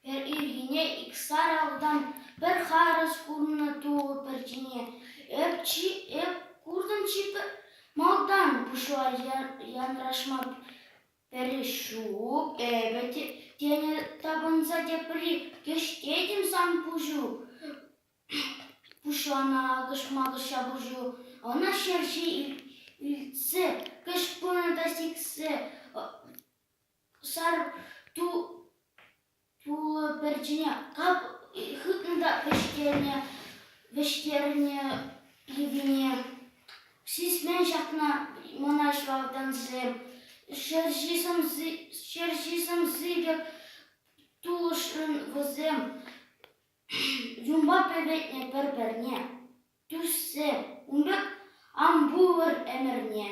Пӗр ирхине ик сар автан пӗр харӑс курнӑ тулӑ пӗрчине. Эп чи эп куртӑм чи малтан пуҫларӗ янрашма Пӗри ҫук, эпӗ тенӗ тапӑнса тепри, кӗҫ тетӗм сан пуҫу. Пуҫланӑ акӑш-макӑш ҫапӑҫу. Ӑна ҫерҫи илтсе, кӗҫ пынӑ та сиксе сар ту Тулӑ пӗрчине кап хытнӑ та вӗҫтернӗ, вӗҫтернӗ йӑвине. Сисмен ҫакна мӑнаҫлӑ автансем. Ҫерҫи сӑмси, ҫерҫи сӑмси пек тулӑшрӑн вӗсем юнпа пӗветнӗ пӗр-пӗрне. Тӳссе, ун пек ан пулӑр ӗмӗрне.